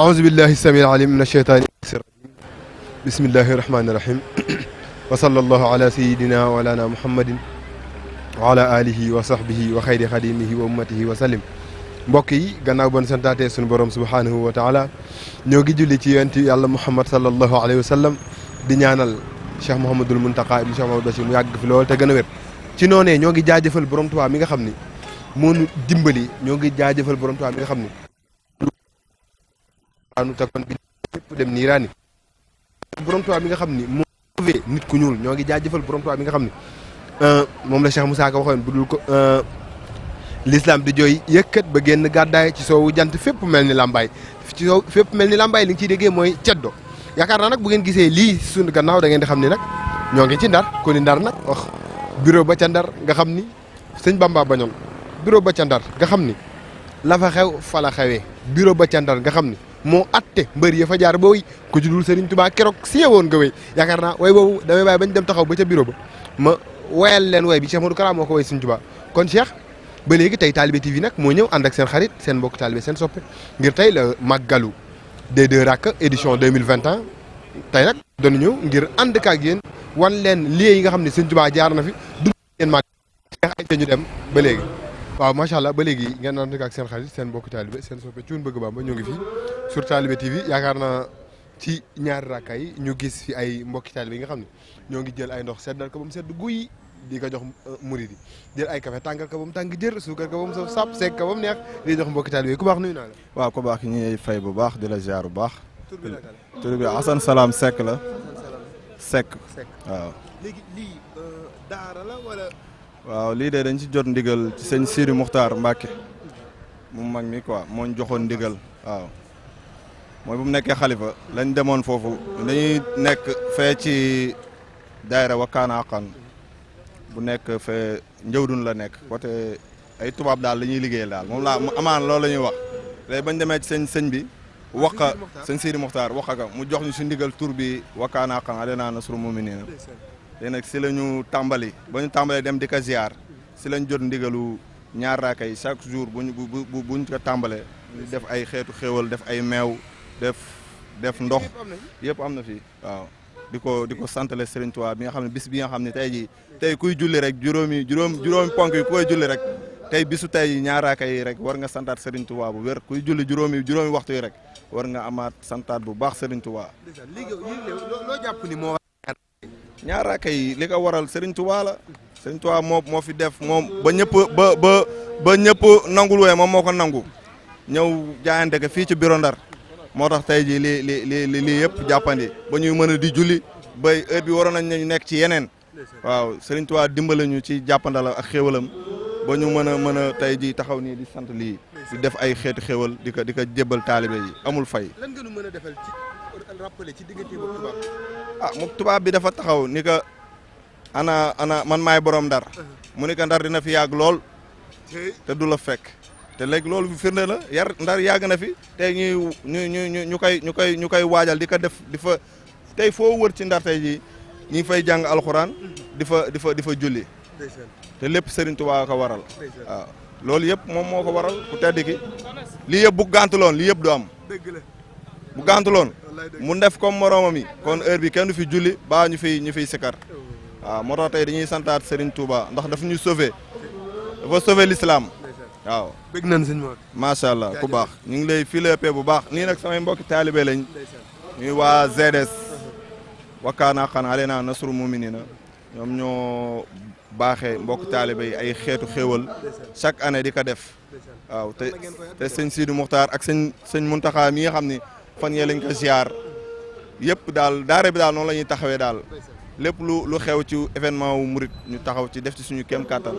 أعوذ بالله السميع العليم من الشيطان الرجيم بسم الله الرحمن الرحيم وصلى الله على سيدنا ولانا محمد وعلى آله وصحبه وخير خديمه وأمته وسلم mbokk yi gannaaw bon santaate sunu borom subhanahu wa taala ñoo ngi julli ci yonent yàlla Muhammad sallallahu alayhi wa sallam di ñaanal Cheikh Mouhamadul Mountakha ibn Cheikh Mouhamadou Bachir mu yàgg fi lool te gën a wér ci noonee ñoo ngi jaajëfal borom Tuubaa mi nga xam ni moo nu dimbali ñoo ngi jaajëfal borom Tuubaa mi nga xam ni anu takkoon bi ñëpp dem niiraani borom Tuubaa mi nga xam ni moo sauvé nit ku ñuul ñoo ngi jaajëfal borom Tuubaa mi nga xam ni moom la Cheikh Moussa Ka waxoon bu dul ko l'islam di jooy yëkkat ba génn gàddaay ci soowu jant fépp mel ni làmbaay ci soow fépp mel ni làmbaay li nga ciy déggee mooy ceddo yaakaar naa nag bu ngeen gisee lii suñu gannaaw da ngeen di xam ni nag ñoo ngi ci ndar ku ni ndar nag wax bureau ba ca ndar nga xam ni sëñ Bamba bañoon bureau ba ca ndar nga xam ni la fa xew fa la xewee bureau ba ca ndar nga xam ni moo atte mbër ya fa jaar booy ku ci dul Serigne Touba keroog siyewoon nga wéy yaakaar naa way boobu damay bàyyi bañ dem taxaw ba ca bureau ba ma woyal leen way bi Cheikh Modou Kara moo ko way Serigne Touba kon Cheikh ba léegi tey Talibé TV nag moo ñëw ànd ak seen xarit seen mbokk Talibé seen soppe ngir tey la màggalu des deux rakk édition 2021 tey nag doon ñëw ngir ànd ak yéen wan leen lieu yi nga xam ne Serigne Touba jaar na fi du ngeen màgg Cheikh ay ñu dem ba léegi waaw macha allah ba léegi ngeen ànd ak seen xarit seen mbokk Talibé seen soppe Cuun Bëgg Bamba ñoo ngi fii sur Talibé TV yaakaar naa ci ñaari rakka yi ñu gis fi ay mbokki Talibé yi nga xam ne ñoo ngi jël ay ndox seddal ko ba mu sedd guy di ko jox murid yi jël ay café tàngal ko ba mu tàng jër suukar ko ba mu saf sap seeg ko ba mu neex di jox mbokki Talibé ku baax nuyu naa la. waaw ku baax ñuy fay bu baax di la ziar bu baax. tur bi Assane Salam Seck la. Seck waaw. léegi lii daara la wala. waaw lii de dañ ci jot ndigal ci sëñ Siri Muxtaar Mbacke mu mag mi quoi moo ñu joxoon ndigal waaw mooy bu mu nekkee xalifa lañ demoon foofu dañuy nekk fee ci daayira Wakana Haqqan bu nekk fee Njawdun la nekk côté ay tubaab daal la ñuy liggéeyal daal moom laa amaan loolu la ñuy wax léegi bañ demee ci sëñ bi waqa sëñ Siri Muxtaar waqa ka mu jox ñu si ndigal tur bi Wakana Haqqan alayna nasrul mu'minin léegi nag si la ñu tàmbali ba ñu tàmbalee dem di ko ziar si lañ jot ndigalu ñaar raaka yi chaque jour buñ ko tàmbalee ñu def ay xeetu xéwal def ay meew def ndox yëpp am na fi waaw di ko santale Serigne Touba bi nga xam ne bis bi nga xam ne tey jii tey kuy julli rek juróomi ponk yi ku koy julli rek tey bisu tey ñaar raaka yi rek war nga santaat Serigne Touba bu wér kuy julli juróomi waxtu yi rek war nga amaat santaat bu baax Serigne Touba. loo jàpp ni moo ñaar raaka yi li ko waral Serigne Touba la Serigne Touba moo fi def moom ba ñëpp ba ñëpp nangul wee moom moo ko nangu ñëw jaayante ko fii ci bureau Ndar moo tax tey jii lii yëpp jàppandi ba ñuy mën a di julli ba heure bi waroon nañ ñu nekk ci yeneen waaw Serigne Touba dimbale ñu ci jàppandala ak xéwalam ba ñu mën a tey jii taxaw nii di sant lii di def ay xeetu xéwal di ko jébbal taalibe yi amul fay. lan nga nu mën a defal ci rappelé ci diggante bu tubaab moom tubaab bi dafa taxaw ni que ana man maay borom Ndar mu ni que Ndar dina fi yàgg lool te du la fekk te léegi loolu firnde la Ndar yàgg na fi tey ñu koy waajal di ko def di fa tey foo wër ci Ndar tey jii ñi fay jàng alxuraan di fa julli te lépp Serigne Touba ko waral waaw loolu yëpp moom moo ko waral ku tedd ki lii yëpp bu gàntuloon lii yëpp du am bu gàntuloon mu def comme moromam yi kon heure bi kenn du fi julli baa ñu fiy sikar waaw moo tax tey dañuy santaat Serigne Touba ndax dafa ñu dafa sauver l'islam waaw. bëgg nañ sëñ Mor. macha allah ku baax ñu ngi lay filepe bu baax nii nag samay mbokki taalibe lañ ñuy waa ZS Wakana Haqqan alayna nasrul mu'minina ñoom ñoo baaxee mbokki taalibe yi ay xeetu xéwal chaque année di ko def waaw te sëñ Sidi Muxtaar ak sëñ Muntaxa mi nga xam ni fan yee lañ ko ziar yëpp daal daara bi daal noonu la ñuy taxawee daal lépp lu xew ci événement wu murit ñu taxaw ci def ci suñu kéem kattan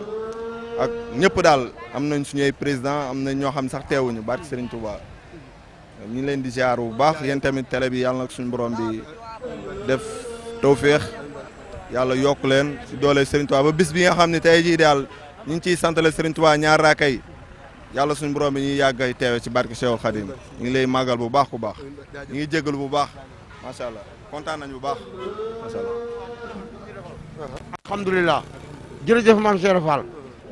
ak ñëpp daal am nañ suñuy président am nañ ñoo xam ne sax teewuñu barke Serigne Touba ñu ngi leen di ziar bu baax yéen tamit télé bi yàlla nag suñu borom bi def tawféex yàlla yokk leen si doole Serigne Touba ba bis bi nga xam ne tey jii daal ñu ngi ciy santale Serigne Touba ñaar raaka yi yàlla suñu borom bi ñuy yàggay teewe ci barke Cheikhul Khadim ñu ngi lay màggal bu baax ku baax ñu ngi jégalu bu baax macha allah kontaan nañ bu baax macha allah. alhamdulilah jërëjëf maam Cheikh Fall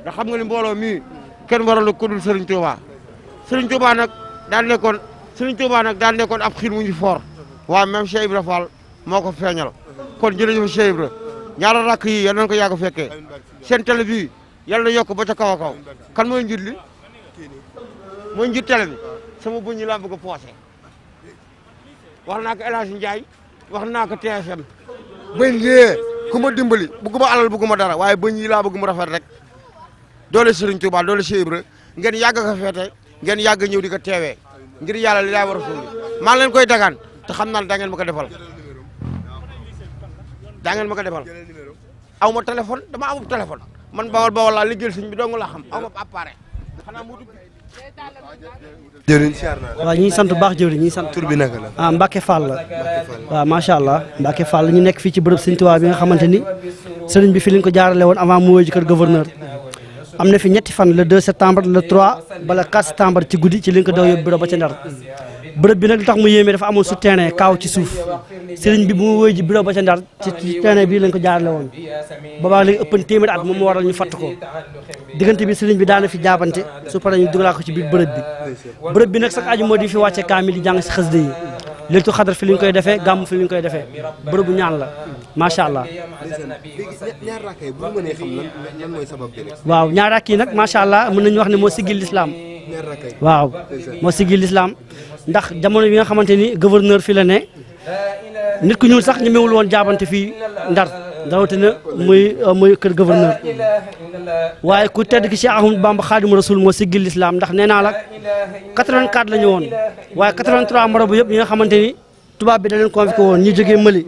ndax xam nga ni mbooloo mii kenn waral ko dul Serigne Touba nag daal nekkoon Serigne Touba nag daan nekkoon ab xiin mu ñu foor waaye même Cheikh Ibra Fall moo ko feeñal kon jërëjëf Cheikh Ibra ñaari rakk yi yal nañu ko yàgg fekkee seen télé bi yal na yokk ba ca kaw a kaw kan mooy njit li mooy njit télé bi sama buñ ñi laa bëgg a poosé wax naa ko El Hadj Ndiaye wax naa ko TFM bëñ lii ku ma dimbali bëgguma alal bëgguma dara waaye bëñ yi laa bëgg mu rafet rek doole Serigne Touba doole Cheikh Ibra ngeen yàgg ko feete ngeen yàgg ñëw di ko teewee ngir yàlla li laa war a suuli maa leen koy dagaan te xam naa ne da ngeen ma ko defal da ngeen ma ko defal aw ma téléphone dama amul téléphone man bawal laa liggéeyal sëñ bi dong laa xam aw ma appareil xanaa mu dugg. jëriñ siyaar naa waaw ñi sant bu baax jëwriñ ñi sant tur bi naka la. ah Mbacke Fall la waaw macha allah Mbacke Fall ñu nekk fii ci bërëb Sëriñ Tuubaa bi nga xamante ni sëriñ bi fi lañ ko jaarale woon avant mu wóoy ci kër gouverneur am na fi ñetti fan le 2 septembre le 3 ba le 4 septembre ci guddi ci lañ ko daw yóbbu bureau ba ca Ndar bërëb bi nag li tax mu yéeme dafa amoon souterrain kaaw ci suuf sëriñ bi bu mu wóoy ji bureau ba ca Ndar ci terrain bii lañ ko jaarale woon boobaa léegi ëppan téeméeri at moom moo waral ñu fatt ko diggante bi sëriñ bi daana fi jaabante su paree ñu dugalaa ko ci biir bërëb bi nag sax aju moo di fi wàcce kaamil di jàng si xasida yi léegi xadar fi li ñu koy defee gàmm fi li ñu koy defee bërëbu ñaan la macha allah. ñaar rakk yi bu ñu mënee xam lan mooy sabab bi rek. waaw ñaar rakk yi nag macha allah mën nañu wax ne moo siggil lislaam waaw moo siggil lislaam ndax jamono bi nga xamante ni gouverneur fi la ne nit ku ñuul sax ñemewul woon jaabante fii Ndar rawatina muy kër gouverneur waaye ku tedd ki Cheikh Ahmadou Bamba Khadimu Rasul moo siggil lislaam ndax nee naa la 84 la ñu woon waaye 83 marabu yëpp ñi nga xamante ni tubaab bi da leen convoqué woon ñu jógee Mali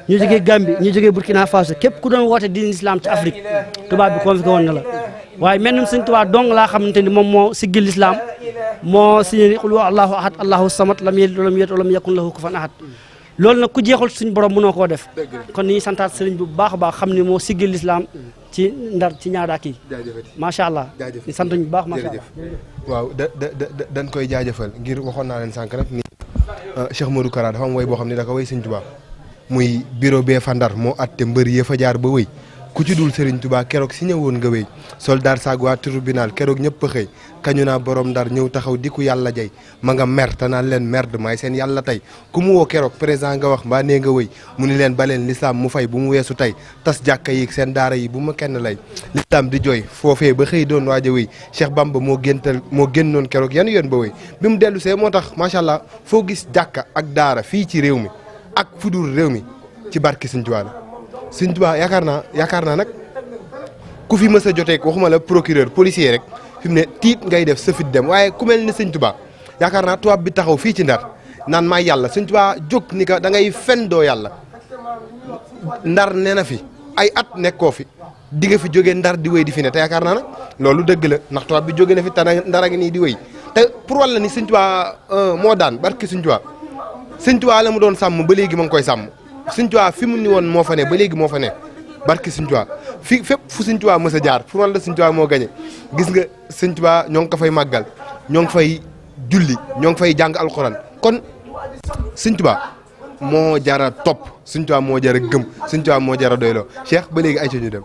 ñu jógee Gambie ñu jógee Burkina Faso képp ku doon woote diine islam ci Afrique tubaab bi convoqué woon na la waaye mel ni Sëriñ Tuubaa dong laa xamante ni moom moo siggil lislaam moo signé qul huwa allahu ahad allahu samad lam yalid walam yulad walam yakun lahu kufuwan ahad loolu nag ku jeexul suñu borom mënoo koo def kon ni ñuy santaat sëriñ bi bu baax a baax xam ni moo siggil lislaam ci Ndar ci ñaar rakk yi macha allah ñu sant ñu bu baax macha allah waaw dañ koy jaajëfal ngir waxoon naa leen sànq rek ni Cheikh Modou Kara dafa am woy boo xam ne da ko way Sëriñ Tuubaa muy bureau bee fa Ndar moo atte mbër yee fa jaar ba wëy ku ci dul Serigne Touba keroog si ñëwoon nga wéy soldat saag waa tribunal keroog ñëpp a xëy kañu naa borom Ndar ñëw taxaw di ku yàlla jay ma nga mer te naan leen merde maay seen yàlla tey ku mu woo keroog président nga wax mbaa nee nga wéy mu ni leen ba leen lislaam mu fay bu mu weesu tey tas jàkka yi seen daara yi bu ma kenn lay lislaam di jooy foofee ba xëy doon waaj a wéy Cheikh Bamba moo génnoon keroog yan yoon ba wéy bi mu dellu see moo tax macha allah foo gis jàkka ak daara fii ci réew mi ak fudul réew mi ci barki Sëriñ Tuubaa la Sëriñ Tuubaa yaakaar naa nag ku fi mës a jotee waxuma la procureur policier rek fi mu ne tiit ngay def sa fit dem waaye ku mel ni Sëriñ Tuubaa yaakaar naa tubaab bi taxaw fii ci Ndar naan maay yàlla Sëriñ Tuubaa jóg ni ka da ngay fen doo yàlla Ndar nee na fi ay at nekkoo fi di nga fi jógee Ndar di wéy di fi ne te yaakaar naa nag loolu dëgg la ndax tubaab bi jóge na fi te Ndar a ngi nii di wéy te pour wàll ni Sëriñ Tuubaa moo daan barki Sëriñ Tuubaa Sëriñ Tuubaa la mu doon sàmm ba léegi ma ngi koy sàmm Sëriñ Tuubaa fi mu ni woon moo fa ne ba léegi moo fa ne barki Sëriñ Tuubaa fi fépp fu Sëriñ Tuubaa mës a jaar fu wàll Sëriñ Tuubaa moo gañe gis nga Sëriñ Tuubaa ñoo ngi ko fay màggal ñoo ngi fay julli ñoo ngi fay jàng alxuraan kon Sëriñ Tuubaa moo jara topp Sëriñ Tuubaa moo jara gëm Sëriñ Tuubaa moo jara doyloo Cheikh ba léegi ay ca ñu dem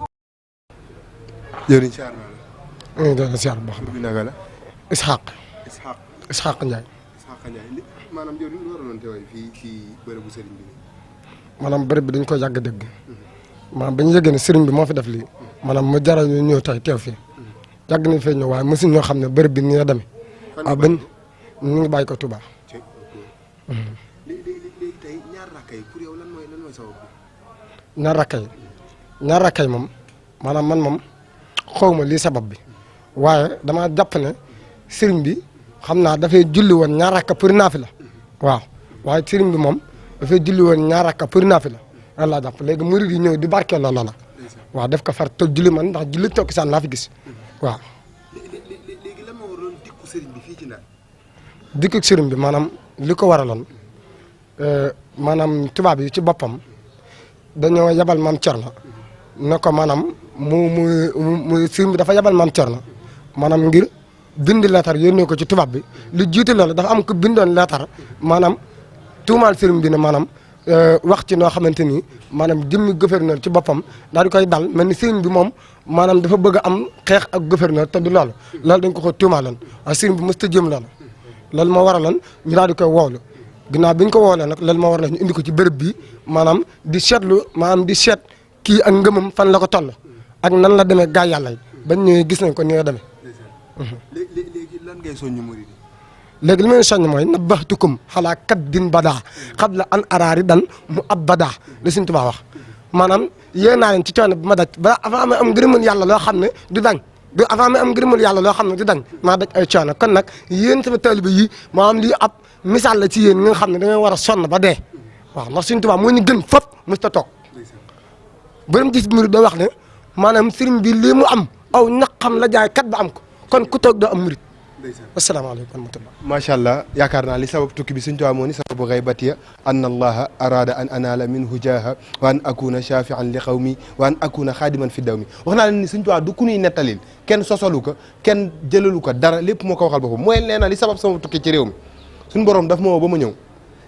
jëriñ siyaar naa la siyaar bu baax bi naka la Ishaq Ndiaye maanaam jëriñ lu waroon teewaay fii ci bërëbu sëriñ bi maanaam bërëb bi dañ ko yàgg dégg maanaam ba ñu yëgee ne sëriñ bi moo fi def lii maanaam mu jaral ñu ñëw tey teew fii yàgg nañ fee ñëw waaye mosuñ ñoo xam ne bërëb bi nii la demee waaw bañ ñu ngi bàyyi ko Touba. léegi tey ñaar rakka yi pour yow lan mooy sabab bi ñaar rakka yi moom maanaam man moom xawma lii sabab bi waaye dama jàpp ne sëriñ bi xam naa dafay julli woon ñaar rakka pour naafila waaw waaye sëriñ bi moom dafay julli woon ñaar rakka pour naafila lan laa jàpp léegi murid yi ñëw di barkeel loola la waaw def ko far te julli man ndax julli tokki saan laa fi gis waaw. léegi lan moo waroon dikku sëriñ bi fii ci Ndar. dikku sëriñ bi maanaam li ko waraloon maanaam tubaab yi ci boppam dañoo yabal maam Cerno ne ko maanaam mu sëriñ bi dafa yabal maam Cerno maanaam ngir bind leetar yónnee ko ci tubaab bi lu jiite loolu dafa am ko bindoon leetar maanaam tuumaal sëriñ bi ne maanaam wax ci noo xamante ni maanaam jëmmi gouverneur ci boppam daal di koy dal mel ni sëriñ bi moom maanaam dafa bëgg a am xeex ak gouverneur te du loolu dañ ko tuumaaloon waaye sëriñ bi mës ta jëm loolu loolu moo waraloon ñu daal di koy woowlu ginnaaw bi ñu ko woowlee nag loolu moo waraloon ñu indi ko ci béréb bi maanaam di seetlu maanaam di seet kii ak ngëmam fan la ko toll ak nan la demee gaa yàlla yi bañ ñëwee gis nañ ko ni nga demee. léegi lan ngay soññu murid léegi li may soññ mooy nabbahtukum xalaa kaddin badaa xabla an araari dan mu ab badaa la Sëñ Tuubaa wax maanaam yéen naa leen ci coono bi ma daj ba avant ma am ngërëmal yàlla loo xam ne du dañ du avant ma am ngërëmal yàlla loo xam ne du dañ maa daj ay coono kon nag yéen sama taalibe yi maanaam lii ab misaal la ci yéen nga xam ne da ngay war a sonn ba dee waaw ndax Sëñ Tuubaa moo ñu gën fop mos ta toog borom gis murid da wax ne maanaam sëriñ bi lii mu am aw ñaqam la jaay kat ba am ko kon ku toog doo am murid asalaamaaleykum wa rahmatullah macha allah yaakaar naa li sabab tukki bi Sëñ Tuubaa moo ni sababu gaybatiya an allaha arada an anaala minhu jaaha wa an akuna shafian li qawmi wa an akuna xaadiman fi daw mi wax naa leen ni Sëñ Tuubaa du ku ñuy nettalil kenn sosalu ko kenn jëlalu ko dara lépp moo ko waxal boppam mooy nee na li sabab sama tukki ci réew mi suñu borom daf ma woo ba ma ñëw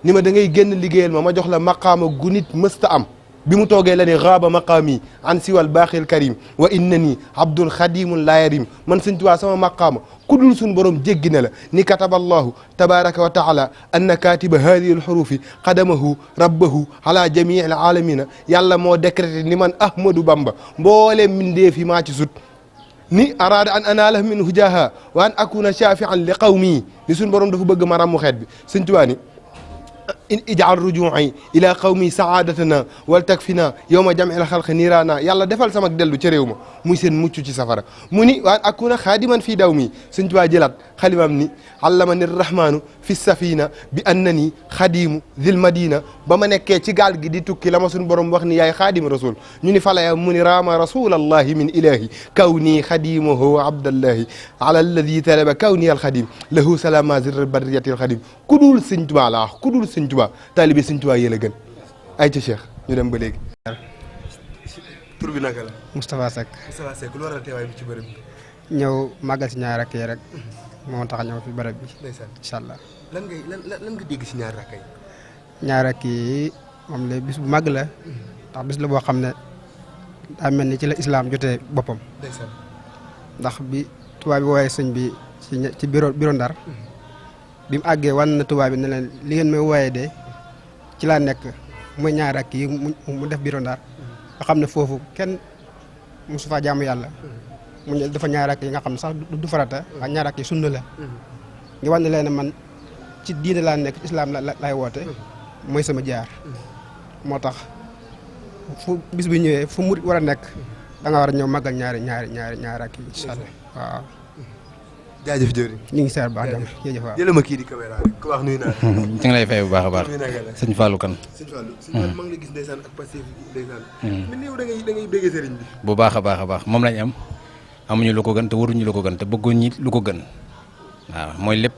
ni ma da ngay génn liggéeyal ma jox la maqaama gu nit mësta am bi mu toogee la ne raaba maqaami an siwal baaxil karim wa innani abdul xadimun laa yarim man Sëñ Tuubaa sama maqaama ku dul suñu borom jéggi na la ni kataba allahu tabaraka wa taala anna katiba hadihi alxurufi qadamahu rabbahu ala jamii al alamina yàlla moo décrété ni man ahmadou bamba mbooleem mindee fi maa ci sut ni arada an anaala minhu jaaha wa an akuna shafian li qawmi ni suñu borom dafa bëgg ma ràmmu xeet bi Sëñ Tuubaa ni in ijal rujuu'i ila qawmi saadatana wal takfina yawma jam'il xalqi niiraana yàlla defal sama dellu ca réew ma muy seen mucc ci safara mu ni waan akuna xaadiman fii daw mi Sëñ Tuubaa jëlaat xalimam ni allamani rahmaanu fi safina bi annani xadimu dil madina ba ma nekkee ci gaal gi di tukki la ma suñu borom wax ni yaay xaadim rasul ñu ni falaya mu ni raama rasulallahi min ilahi kawni xadimuhu abdallahi ala alladi talaba kawni alxadim lahu salama zirr barriyati alxadim ku dul Sëñ Tuubaa la wax ku dul Sëñ Tuubaa taalibe Sëñ Tuubaa yéen a gën ay ca Cheikh ñu dem ba léegi. tur bi naka la. Moustapha Seck. Moustapha Seck lu waral teewaay bi ci bërëb bi. ñëw màggal si ñaari rakk yi rek moo tax ñëw fi bërëb bi. ndeysaan incha allah. lan nga dégg si ñaari rakk yi. ñaari rakk yi moom la bis bu màgg la ndax bis la boo xam ne daa mel ni ci la islam jotee boppam. ndeysaan. ndax bi tubaab bi woowee sëñ bi ci bureau Ndar. bi mu àggee wan na tubaab bi ne leen li ngeen may wooyee de ci laa nekk mooy ñaari rakk yi mu def bureau Ndar nga xam ne foofu kenn mosu faa jaamu yàlla mu ne dafa ñaari rakk yi nga xam ne sax du farata ak ñaari rakk yi sunna la ñu wan ne leen man ci diine laa nekk ci islam laay woote mooy sama jaar moo tax fu bis bi ñëwee fu murit war a nekk da nga war a ñëw màggal ñaari rakk yi incha allah waaw. jaajëf jëri ñu ngi seer baax jàmm jërëjëf waaw. jëlal ma kii di caméra rek ku wax nuyu naa la. ñu ngi lay fay bu baax a baax. sëñ Fallou Kane. sëñ Fallou maa ngi lay gis ndeysaan ak passé ndeysaan. mais néew da ngay bëgg sëriñ bi. bu baax a baax moom lañ am amuñu lu ko gën te waruñu lu ko gën te bëgguñu lu ko gën waaw mooy lépp.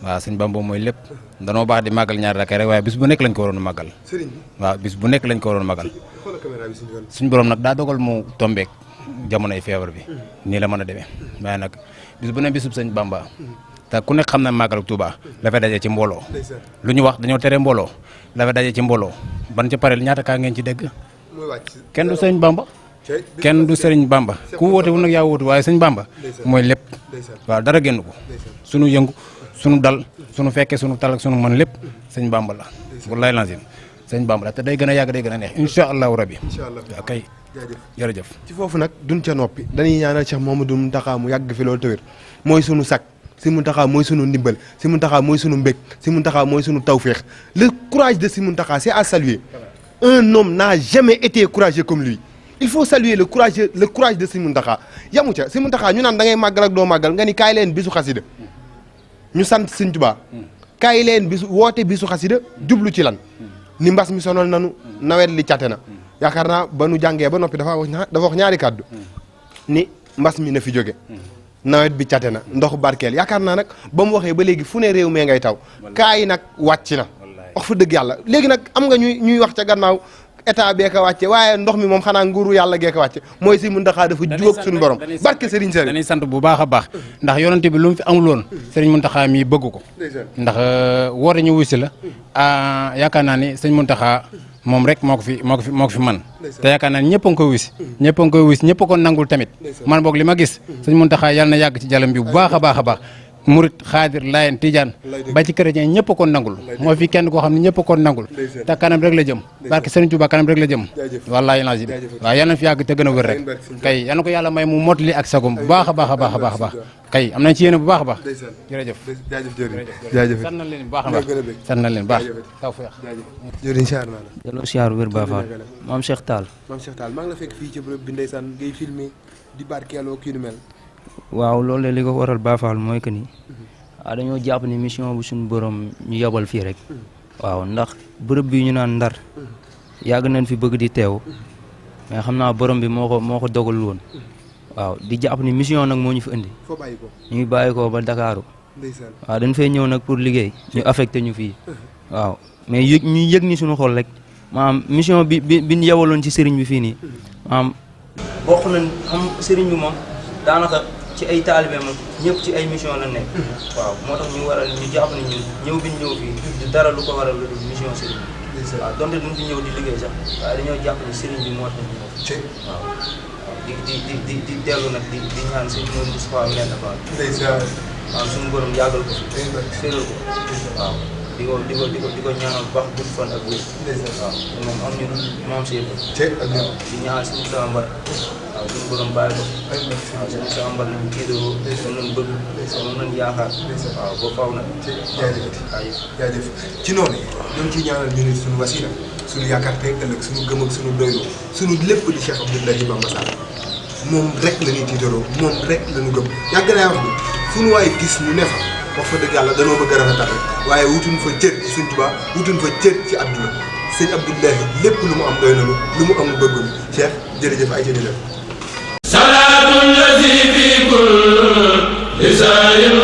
waaw sëñ Bamba mooy lépp. danoo baax di màggal ñaari rakk rek waaye bis bu nekk lañ ko waroon a màggal. sëriñ bi waaw bis bu nekk lañ ko waroon a màggal. xoolal caméra bi suñu borom nag daa dogal mu tombeek jamonoy feebar bi nii la mën a demee waaye nag bis bu ne bisub sëñ Bamba te ku nekk xam na màggal Tuuba dafay daje ci mbooloo lu ñu wax dañoo tere mbooloo dafay daje ci mbooloo ban ci pareel ñaata kaa ngeen ci dégg kenn du sëñ Bamba kenn du sëriñ Bamba ku woote wu nag yaa woote waaye sëñ Bamba mooy lépp waaw dara génn ko sunu yëngu sunu dal sunu fekke sunu tal ak sunu mën lépp sëñ Bamba la wallaay lansin sëñ Bamba la te day gën a yàgg day gën a neex incha allahu rabi waaw kay jërëjëf ci foofu nag duñ ca noppi dañuy ñaanal Cheikh Mouhamadou Mountakha mu yàgg fi loolu tawér mooy sunu sak si Mountakha mooy sunu ndimbal si Mountakha mooy sunu mbég si Mountakha mooy sunu tawféex le courage de si Mountakha c'est à saluer un homme n'a jamais été courageux comme lui il faut saluer le courage de si Mountakha yamu ca si Mountakha ñu naan da ngay màggal ak doo màggal nga ni kaay leen bisu xasida ñu sant Sëñ Tuubaa kaay leen bisu woote bisu xasida jublu ci lan ni mbas mi sonal nanu nawet li cate na yaakaar naa ba nu jàngee ba noppi dafa wax ñaari kàddu ni mbas mi na fi jóge nawet bi cate na ndox barkeel yaakaar naa nag ba mu waxee ba léegi fu ne réew mee ngay taw kaay nag wàcc na wax fa dëgg yàlla léegi nag am nga ñuy wax ca gannaaw état bee ko wàcce waaye ndox mi moom xanaa nguuru yàlla gee ko wàcce mooy si Muntaxa dafa jóg suñu borom barke Serigne Saliou dañuy sant bu baax a baax ndax yonente bi lu mu fi amul woon Serigne Muntaxa mii bëgg ko ndax woote ñu wusi la yaakaar naa ni Serigne Muntaxa moom rek moo ko fi man te yaakaar naa ñëpp a ngi koy wis ñëpp a ngi koy wis ñëpp a ko nangul tamit man boog li ma gis Serigne Muntaxa yàlla na yàgg ci jalam bi bu baax a baax a baax murit xaadir layen tijaan ba ci chrétien ñëpp ko nangul moo fi kenn koo xam ne ñëpp ko nangul te kanam rek la jëm barke Serigne Touba kanam rek la jëm wallahi lazim waaw yal na fi yàgg te gën a wër rek kay yal na ko yàlla may mu motali ak sagum bu baax a baax a baax a baax a baax kay am nañ ci yéene bu baax a baax jërëjëf jaajëf sant nañ leen bu baax a baax sant nañ leen bu baax taw feex jërëjëf siyaar naa la delloo siyaar wér Ba Fall maam Cheikh Tall maa ngi la fekk fii ci bërëb bi ndeysaan ngay filmé di barkeeloo kii nu mel waaw loolu li ko waral Ba Fall mooy que ni dañoo jàpp ni mission bu suñu borom ñu yebal fii rek waaw ndax bërëb bi ñu naan Ndar yàgg nañ fi bëgg di teew mais xam naa borom bi moo ko dogal woon waaw di jàpp ni mission nag moo ñu fi indi ñu ngi bàyyi ko ba Dakaaru waaw dañ fay ñëw nag pour liggéey ñu affecté ñu fii waaw mais ñu yëg ni suñu xol rek maanaam mission bi ñu yebaloon ci sëriñ bi fii nii maanaam bokk nañ xam sëriñ bi moom daanaka ci ay taalibe moom ñëpp ci ay mission la nekk waaw moo tax ñu waral ñu jàpp ne ñun ñëw bi ñu ñëw fii du dara lu ko waral lu dul mission sëriñ bi waaw donte duñ fi ñëw di liggéey sax waaye dañoo jàpp ne sëriñ bi moo tax ñu ñëw waaw di dellu nag di ñaan sëriñ moom Moustapha Mbène Fall waaw suñu borom yàggal ko fi féral ko waaw di ko ñaanal bu baax gudd fan ak wér waaw moom am ñu maam Cheikh di ñaanal suñu sama mbar waaw suñu borom bàyyi ko waaw suñu sama mbar nañu kiidoo moom nañ bëgg moom nañ yaakaar waaw ba faw nag jaajëf ci noonu ñoo ngi ciy ñaanal ñu nit suñu wasila suñu yaakaar tey ëllëg suñu gëm ak suñu doylu suñu lépp di Cheikh Abdoulaye Bamba Sall moom rek la ñuy tiitaroo moom rek la ñu gëm yàgg naa wax ni fu ñu waaye gis ñu ne fa wax fa dëgg yàlla danoo bëgg a rafetal rek waaye wutuñ fa cër ci Sëñ Tuubaa wutuñ fa cër ci àdduna sëñ Abdoulaye lépp lu mu am doy na lu mu am lu bëggul Cheikh jërëjëf ay jëni la salaatu lazi fi kulli lisanin